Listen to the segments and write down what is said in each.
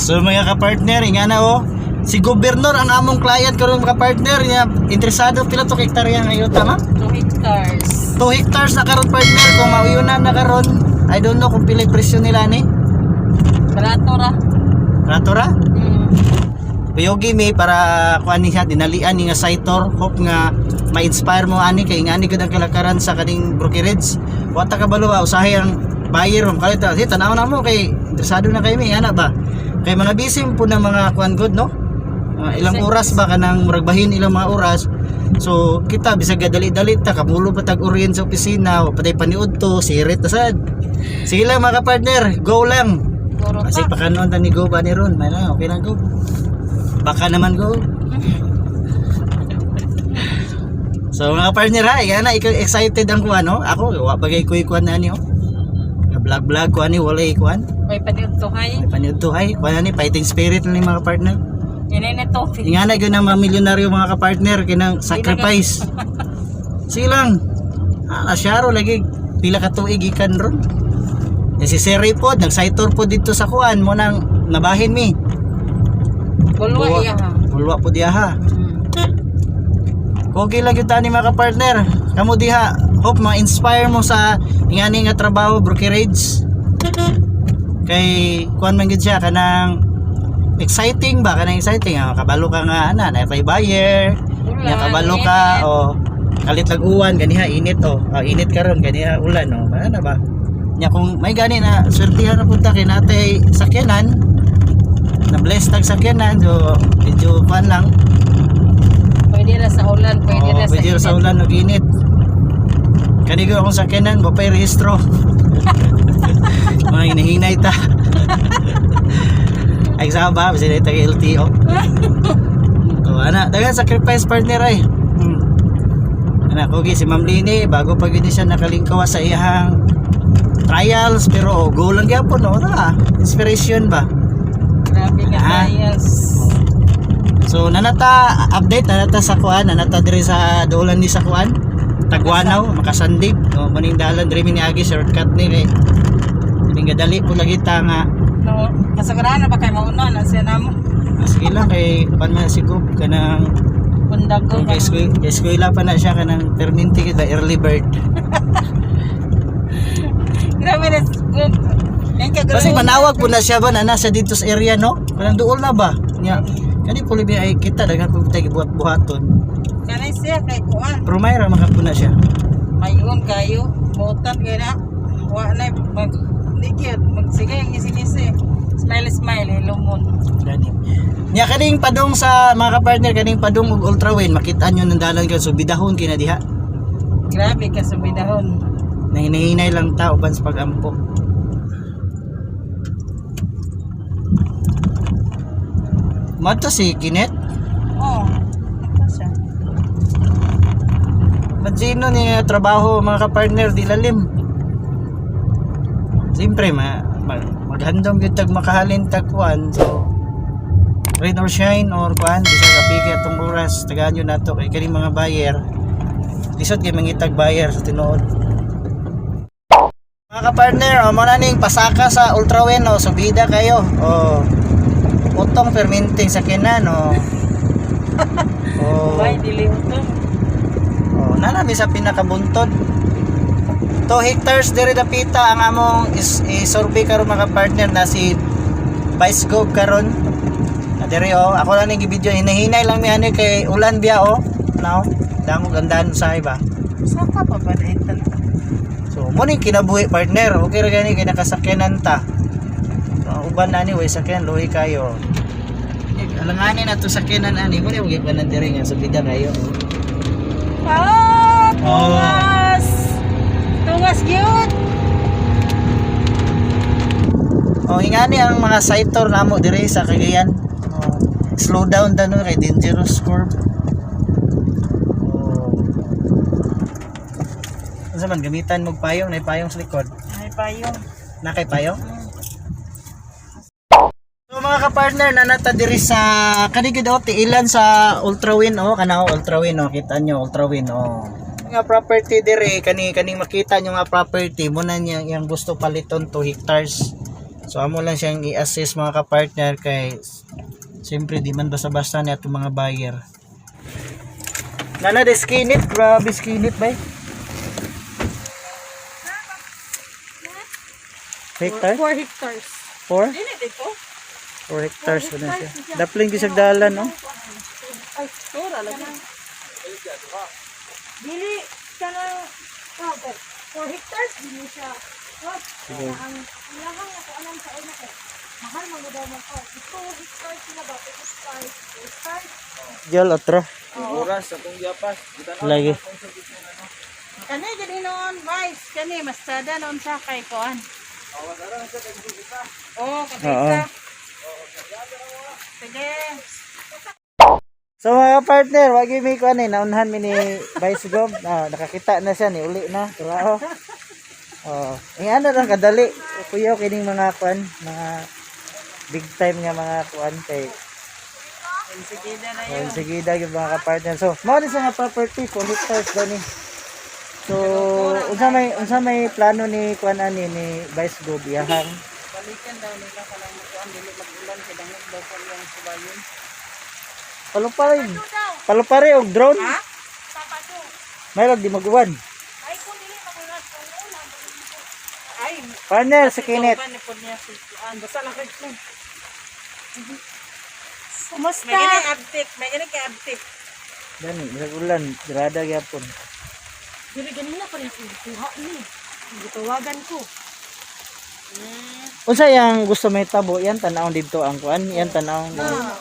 So mga kapartner, nga na oh. Si Gobernador ang among client karon, mga partner niya, interesado pila to hektarya ngayon, tama? 2 hectares. 2 hectares na karon, partner, kung mauyunan na karon. I don't know kung pila presyo nila ni. Barato ra. Rato ra? Mm. Payogi mi para kuan niya dinalian ni nga Saitor, hope nga ma-inspire mo ani kay ngani gud ang kalakaran sa kaning brokerage. Wa ta kabalo ba usahay ang buyer mo kalit si tanaw na mo kay interesado na kay mi ana ba. Kay mga busy po na mga kuan good, no? Ilang oras ba kanang murag bahin ilang mga oras. So kita bisag dali-dali ta kamulo pa tag orient sa opisina, wa patay paniud to, sirit na sad. Sige lang, mga partner, go lang. Guro Kasi ta. pakanoon ta ni go ba ni ron, may na okay lang go. Baka naman go. So mga partner ha, yan na ikaw excited ang kuan, no? Ako wa bagay ko kuan na ani oh. Vlog vlog ko ani walay kuan. May paniud to hay. May paniud to hay, kuan ani fighting spirit ni mga partner. Inay na topic. Nga na gyud ang mga milyonaryo, mga kapartner, kinang sacrifice. Sige lang. Ah, asyaro lagi pila ka tuig gikan ron. Eh, si Sir Ray pod, nag-site po dito sa kuan mo nang nabahin mi. Bulwa iya ha. Bulwa po diya ha. Okay lang yun tani, mga kapartner. Kamo diha, hope ma-inspire mo sa ingani nga trabaho, brokerage. Kay kuan man gyud siya kanang exciting ba, kanang exciting ah, kabalo ka nga ana na pay buyer. Ulan, Nya kabalo ka init. o kalit lag uwan ganiha init oh. Ah, init karon ganiha ulan oh. Ana ba? Nya kung may gani na swertihan na punta kay natay sakyanan na blessed tag sakyanan, so medyo kuan lang. Pwede ra sa ulan, pwede Oo, ra sa pwede ra sa init. ulan ug init. Kanigo akong sakyanan, wa pa'y rehistro. Mga hinahinay ta. Ay sa ba, bisan tayo LTO. Oh, ana, dagan sacrifice, partner ay. Ana, kugi si Ma'am Lini, bago pa gyud siya nakalingkawa sa iyang trials, pero oh, go lang gyapon no, ra. Inspiration ba? Grabe nga Ah. trials. So nanata update nanata sa kuan, nanata diri sa dulan ni sa kuan. Tagwanaw, makasandig. No, maning dalan diri mi niagi shortcut ni kay kining gadali po lagi ta nga. No, kasagarahan na ba kay mauna na siya namo. Ah, sige lang kay kuan man si Gob kanang Pundago kay kay eskwela pa na siya kanang perminti kita early bird. Grabe na good. Kasi manawag po na siya ba na nasa dito sa area, no? Kanang duol na ba? Nya kani po libi ay kita daghan po tayo gibuhat-buhaton. Kanay siya kay kuan. Pero may ra makapuna na siya. Mayon kayo, butan kay na. Wa na mag dikit, magsige ngisi-ngisi. Smile smile, hello moon. Gani. Nya kaning padong sa mga kapartner, kaning padong og Ultrawin, makita nyo ng dalan ka so bidahon kina diha. Grabe ka sa bidahon. Nahinahinay lang ta uban sa pagampo. Madto si Kinet, Oh. Ito siya. Majino ni trabaho, mga kapartner, di lalim. Siyempre maghandom gyud tag makahalin tag kuan, so rain or shine or kuan bisag apike atong oras, tagaan yun nato kay kaning mga buyer lisod kay mangitag buyer sa tinuod. Mga kapartner, oh, mo na ning pasaka sa Ultrawin, oh, subida kayo. Oh. Utong fermenting sa kinan, oh. Oh. Bay dili utong. Oh, nanami sa pinakabuntod. 2 hectares diri dapita ang among i-survey karon, mga partner, na si Vice Gov karon. Na diri oh, ako lang ning gi-video, hinahinay lang mi ani kay ulan biya oh. Now, damo gandahan sa iba. Saka pa ba na ito? So, mo ning kinabuhi, partner. Okay ra gani kay nakasakyanan ta. So, ang uban na ni way sakyan luhi kayo. Alanganin na to sakyanan ani mo ni wag pa na diri nga subida kayo. Ah, Oh. tungas. Tungas gyud. Oh, ingani ang mga site tour namo diri sa Cagayan. Oh, slow down ta no kay dangerous curve. Oh. Unsa man gamitan mo payong, nay payong sa likod? May payong. Na kay payong? So mga kapartner, nanata diri sa kanigid oh, tiilan sa Ultrawin oh, kana oh, Ultrawin oh, kita nyo Ultrawin oh. Nga property diri kani kaning makita nyo nga property mo na niya yang gusto paliton 2 hectares. So amo lang siyang i-assist, mga ka-partner, kay siyempre di man basta-basta ni atong mga buyer. Nana de skinit, grabe skinit bay. Hectare? 4 hectares. 4? Dili dito. 4 hectares ba na siya? Dapling gisag dalan, no? Ay, tura lagi. Dili kanang oh, 4 hectares dili siya. Oh, Sige. ang ilahang ako alam sa una kay mahal man gud man ko. 2 hectares sila ba? 2 hectares, 2 hectares. Jol, otro. Oras akong giapas. Lagi. Kani gani noon, vice kani mastada noon sa kay kuan. Oh, Oo. kabisa. Sige. So mga partner, wag mi ko ani naunhan mi ni Vice Gob. Ah, nakakita na siya ni uli na. Traho. Oh, eh ano lang kadali. Kuyaw kining mga kuan, mga big time nga mga kuan kay Sige na na oh, yun. sige gyud mga ka-partner. So, mao ni sa nga property, 4 hectares gani. So, unsa may plano ni kuan ani ni Vice Gob iyahang? Balikan daw nila kanang kuan dili mag-ulan kay dangog daw ko yung subayon. Palupari. Palupari og drone. Ha? Sabado. Mayroon di maguwan. Ay kung dili magulat kung ulan. Ay, Partner sa kinit. ni pod niya si kuan. Basta lang kay kuan. Kumusta? May gani abtik, may gani kay abtik. Gani, bisag ulan, grada gyapon. Dili ganina pa rin ako kuha ni. Gitawagan ko. Unsa yang gusto may tabo yan tan-awon didto ang kuan, yan tan-awon.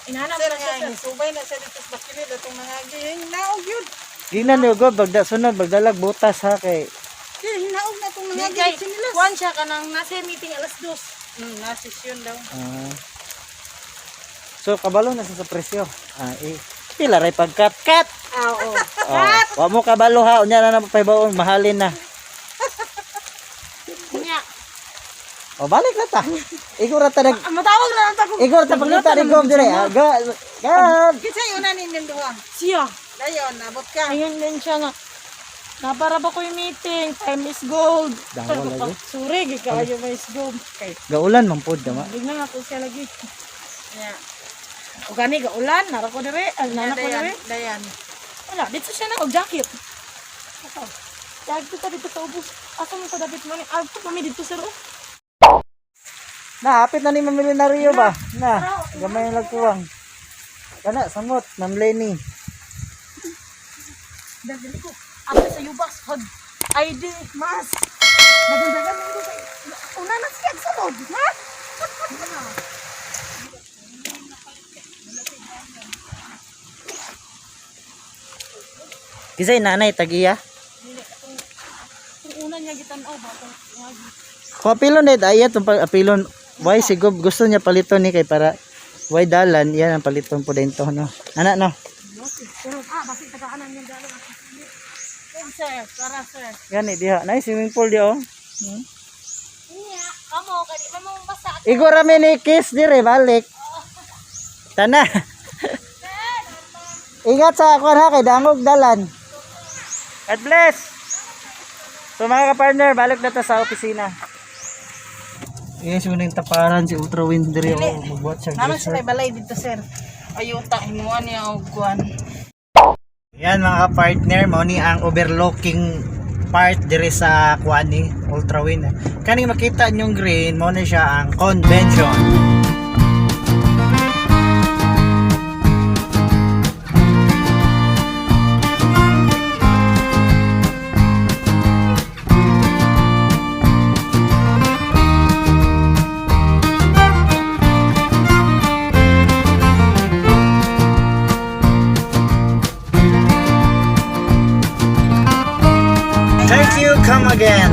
Inana Sir mo nga siya, sir. subay na siya dito sa bakilid atong nangagi. Hinaog yun. Gingnan niyo go bagda sunod bagdalag butas ha kay Sir, hinaog na itong Di nangagi kay sinilas. kuan siya kanang nasa meeting alas 2. Nasisyon daw. Ah. So kabalo na siya sa presyo. Ah, eh pila ray pagkat cut. Ah, oo. Oh, wa mo kabalo ha, unya na na pahibaon mahalin na. Nya. O balik na ta. Ikaw ra ta nag Ah, matawag na lang ta ko. ikaw ra ta pagluta ni Gob dire. Ah, ga gab. Kinsa yun na ninyong duha? Siya. Dayon, abot ka. Ayun din siya nga. Napara ba ko yung meeting? Time is gold. Dawa Sabi ko, lagi. Sorry, gikayo may is gold. Kay, Gaulan man pod dama. bigla nga ko siya lagi. Nya. O gani ga ulan, nara ko dire, ay, nana ko Dayan, dire. dayan. Wala, dito siya na og jacket. Ito. Jacket ta dito sa ubos. Asa mo sa dapit mo ni? Ah, mami dito sir. Oh. Na hapit na ni mamilyonaryo ba? Na, gamay lang kuwang. Kana samot, Ma'am Lenny. Dali ko. Ate sa yubas hod. ID mas. Dagan-dagan mo kay una na siya sa loob, ha? Kisay nanay tagiya. Kung una niya gitan-aw ba kung Kung apilon net ay itong pag apilon why si Gob gusto niya paliton ni kay para why dalan yan ang paliton po din to no. Ana no. Pero ah, basi tagaan niya dalan. Sir, para sir. Gani diha nay swimming pool di oh. Niya, kamo kadi man mo basa. Igo ra mi ni kiss dire balik. Tana. Ingat sa kuan ha kay dangog dalan. God bless. So mga kapartner, balik na ta sa opisina. Yes, yung taparan si Ultra Wind dire oh, magbuhat siya. Naman siya may balay dito sir. Ayuta, himuan niya og kuan. Yan mga ka-partner, mao ni ang overlooking part dire sa kuan ni Ultrawin. Kaning makita ninyong green, mao ni siya ang convention. Thank you, come again.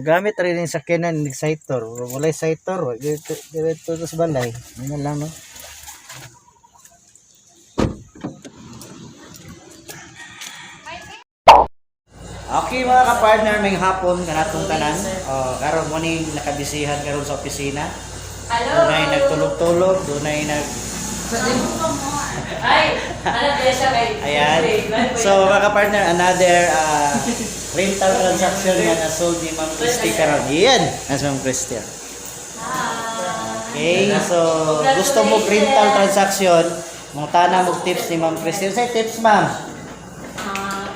Gamit rin yung sakyanan ng exciter. Wala exciter. Dito, dito sa balay. Ano lang, no? Okay mga ka-partner, may hapon kanatong tanan. Oh, karon mo ning nakabisihan karon sa opisina. Hello. Dunay nagtulog-tulog, dunay nag Ay, ano ba siya kay Ayan. So mga ka-partner, another rental transaction nga na-sold ni Ma'am Christy karon. Yan, nasa Ma'am Christy. Okay, so gusto mo rental transaction, mangutana mo tips ni Ma'am Christy. Say tips, ma'am. Ah,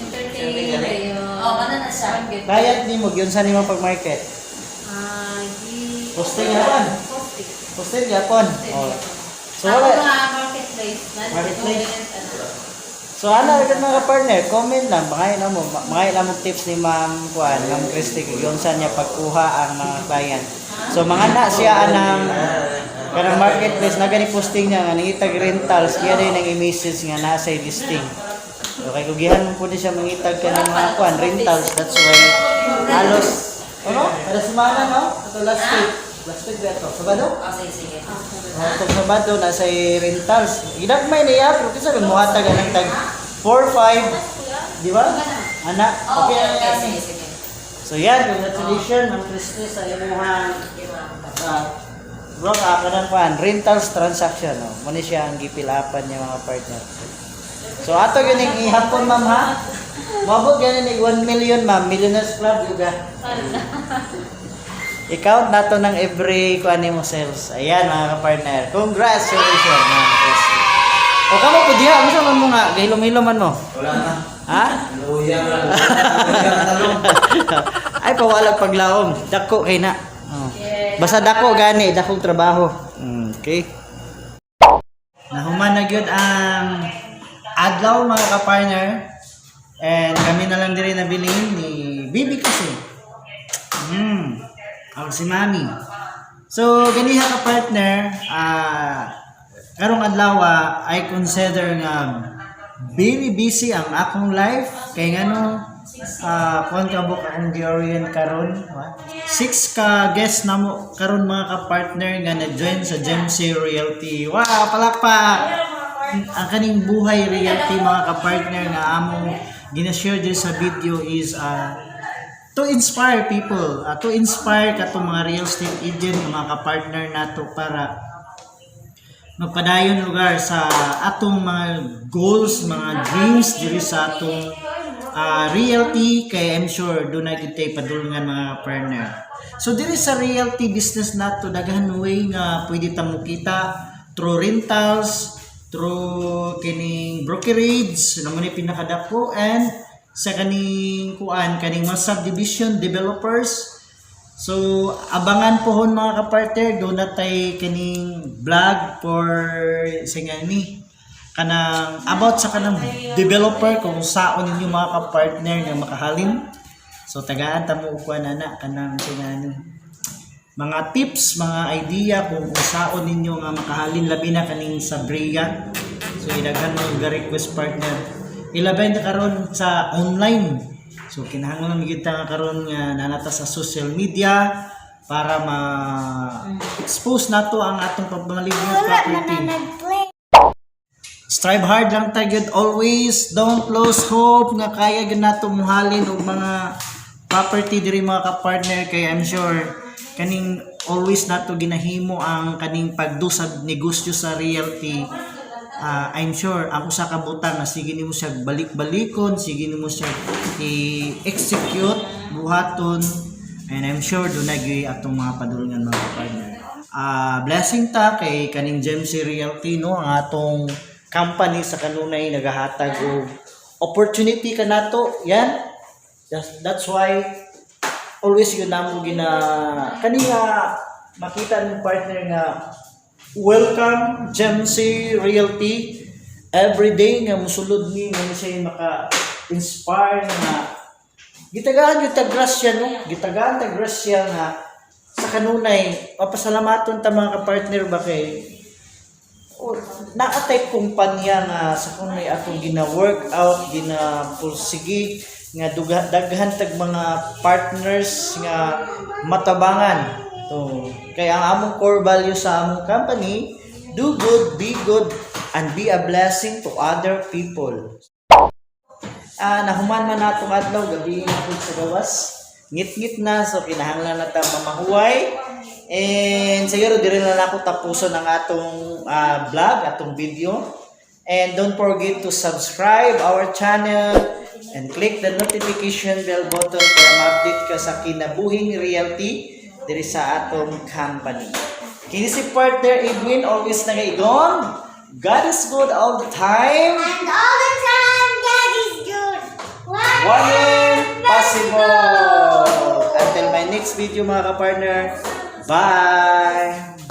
entertain kayo. Oh, ano na siya? Client ni mo, gyud sa nimo pag-market. Ah, di Posting yapon. Posting. Posting yapon. Oh. So Ako wala. nga marketplace. Marketplace. Ano. So ano agad, mga partner, comment lang mga mo, mga mo tips ni Ma'am Kuan, Ma'am Christy kung unsa niya pagkuha ang mga client. So mga na siya anang kanang marketplace na gani posting niya nga nangitag rentals kaya din ang i-message nga nasa listing. So kay kugihan mo pud siya mangitag kanang mga kuan rentals, that's why halos ano kada semana, no, ato last week, last week ba to, Sabado. Oh, sige, sige. Oh, itong Sabado nasa rentals. Ginagmay niya pero kinsa may muhatag anang tag 4 5, di ba? Ana, Oh, okay okay, na yan. sige, sige. So yan, congratulations Ma'am Christy sa imuhang bro, kanang kuan, rentals transaction, no. Muna siya ang gipilapan niya, mga partner. So ato gyud ning ihapon, ma'am, ha. Moabot gani nig 1 million, ma'am, Millionaires Club juga. I-count nato ng every kuan mo sales. Ayan, mga ka-partner. Congratulations, Ma'am Christy. O kamo po diha, unsa man mo nga gahilom-hilom man mo? Wala na. Ha? Luya na. Luya na talong. Ay, pawalag paglaom. Dako kay na. Oh. Yes. Basta dako gani, dakong trabaho. Okay. Nahuman na gyud ang adlaw, mga ka-partner. And kami na lang diri nabilin ni Bibi kasi. Ang si Mami. So, ganiha ka partner, karong adlaw I consider nga very busy ang akong life kay ngano kuan ka book akong gi-orient karon. Wa? Six ka guest namo karon, mga ka-partner, nga na-join sa Gemc Realty. Wow, palakpak! Ang kaning Buhay Realty, mga ka-partner, nga among gina-share din sa video is to inspire people, to inspire katong mga real estate agent nga mga ka-partner nato para magpadayon lugar sa atong mga goals, mga dreams diri sa atong realty kay I'm sure dunay gyud tay padulngan, mga partner. So diri sa realty business nato, daghan way nga pwede ta mokita through rentals, through kining brokerage, na mo ni pinakadako, and sa kaning kuan, kaning mga subdivision developers. So, abangan pohon, mga kapartner, duna tay kining vlog for sa nga ni kanang about sa kanang developer kung saon ninyo, mga kapartner, nga makahalin. So tagaan ta mo og kuan ana kanang sa nga ni mga tips, mga idea kung saon ninyo nga makahalin, labi na kaning sa Bria. So idaghan mga request, partner. Ilabay na karon sa online. So kinahanglan gyud ta nga karon nga nanata sa social media para ma-expose nato ang atong pagmamaligya property. Strive hard lang ta gyud always. Don't lose hope nga kaya gyud nato muhalin og mga property diri, mga ka-partner, kay I'm sure kaning always nato ginahimo ang kaning pagdu sa negosyo sa realty, I'm sure ang usa ka butang nga sige nimo siya balik-balikon, sige nimo siya i-execute, buhaton, and I'm sure dunay gyud atong mga padulngan, mga partner. Blessing ta kay kaning Gemc Realty, no, ang atong company sa kanunay nagahatag og opportunity kanato yan. That's why always yun namo gina kani nga makita ng partner nga welcome Gemc Realty every day nga musulod ni mo siya maka inspire nga gitagaan yung tag grasya, no, gitagaan tag grasya nga sa kanunay papasalamaton ta, mga ka-partner ba, kay o, naatay kumpanya nga sa kanunay atong gina-workout, gina-pursige nga duga, daghan tag mga partners nga matabangan. So, kaya ang among core value sa among company, do good, be good, and be a blessing to other people. Nahuman man natong adlaw, gabi na pud sa gawas. Ngit-ngit na, so kinahanglan na ta mamahuway. And siguro diri na lang ako tapuson ang atong vlog, atong video. And don't forget to subscribe our channel and click the notification bell button para ma-update ka sa Kinabuhing Realty diri sa atong company. Kini si partner Edwin, always nagaigon. God is good all the time. And all the time, God is good. One, One possible. Until my next video, mga kapartner. Bye!